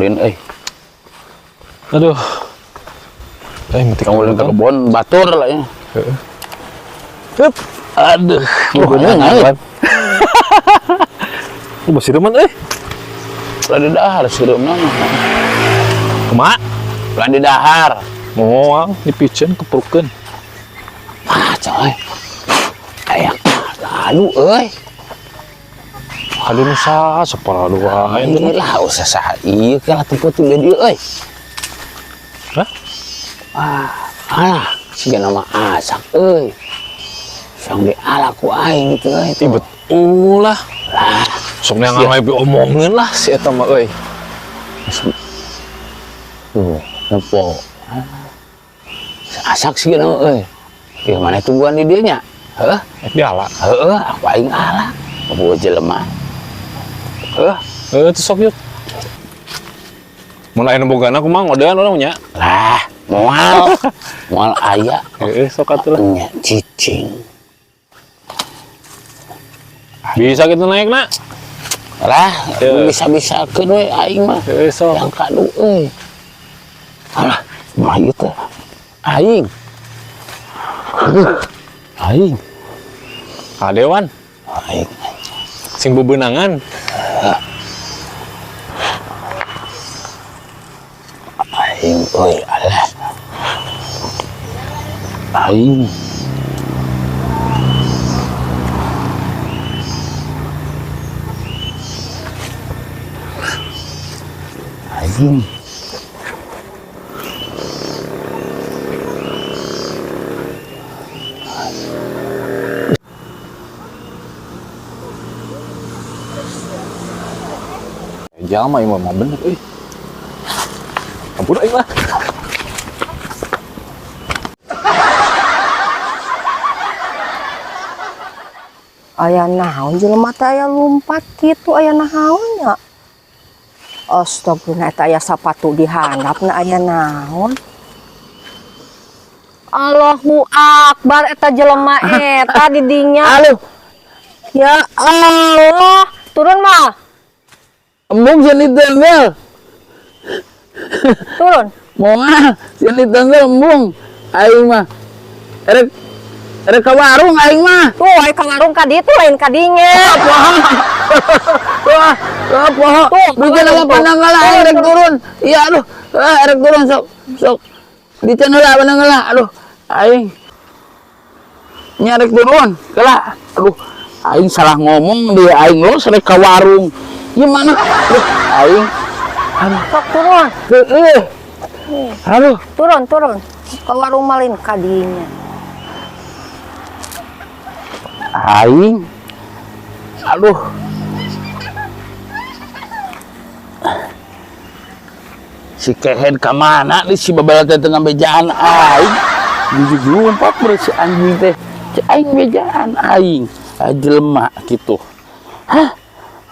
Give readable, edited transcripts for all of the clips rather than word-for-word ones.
Ulin euy. Aduh. Mati Ulin ke kebon batur lah ya. Heeh. Hup. Aduh, beunang euy. Lu basi reman euy. Ulah di dahar sireumna mah. Kumaha? Ulah di dahar. Moal dipiceun keperukeun. Ah, coy. Aya lalu euy. Aduh nu saha sapara wae. Ini lah usah saha ieu kalah tempat di dieu euy. Hah? Ah, alah, siga nama asak euy. Sang di ala ku aing gitu euy. Ih, betul lah. Lah, Sok neangan wae diomongkeun lah si eta mah euy. Tuh, nepo. Asak siga nama euy. Ieu mana tungguan di dieu nya? Heuh, Rek diala. heueuh, aku aing ala. Bobo jelema. Heuh, Heuh, teu sok yuk. Mun aya nu bogana kumaha ngodean urang nya. Lah, moal. Moal aya. Heeh, sok atuh lah. Nya cicing. Bisa gitu naik nak? Lah, Ya. bisa-bisakeun we aing mah. Heeh, sok. Yang kadu euy. Alah, mah ieu teh. Aing. Aing. Adewan, Aing. Sing bebenangan. Aing euy, alah. Aing. Aing. Jalma ieu mah bener euy. Ampun aing lah. Aya naon jelema teh aya lumpat kitu aya naon nya. Astagfirullah eta aya sapatu di handapna aya naon. Allahu Akbar eta jelema eta di dinya. Aduh, Ya Allah, turun mah. embung sieun ditembel. Turun. Moal sieun ditembel embung. Aing mah erek erek ka warung aing mah. Tuh, aya ka warung ka ditu lain ka dinya. Wah, wah, poho. Tuh, Bikin turun, apa tuh. pandang lah, aing rek turun. Iya, aduh. Ah, erek turun sok. Sok. Dican heula pandang heula. Aduh, aing. Nya rek turun. Kela. Aduh, aing salah ngomong dia aing lo rek ka warung. Gimana? Aduh, aing. Aduh, Sok turun. heueuh. Aduh, Turun, turun. Ka warung malin ka dinya. aing. Aduh. Si kehed ka mana di si babal teh teu ngabejaan aing. Jujur lompat bro si anjing teh. Si aing bejaan aing. Ah, jelema gitu. Hah?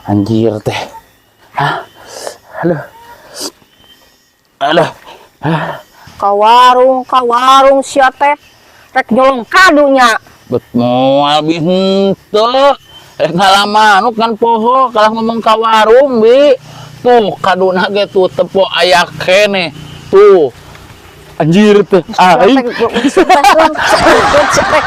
Anjir teh. Hah? Aduh. Aduh. Hah? Ka warung sia teh. Rek nyolong kadunya. Bet moal bi henteu. Rek ngalamanuk kan poho kalah ngomong ka warung bi. Tuh kaduna ge tuh tepo aya keneh. Tuh. Anjir teh. Aing. Sia teh.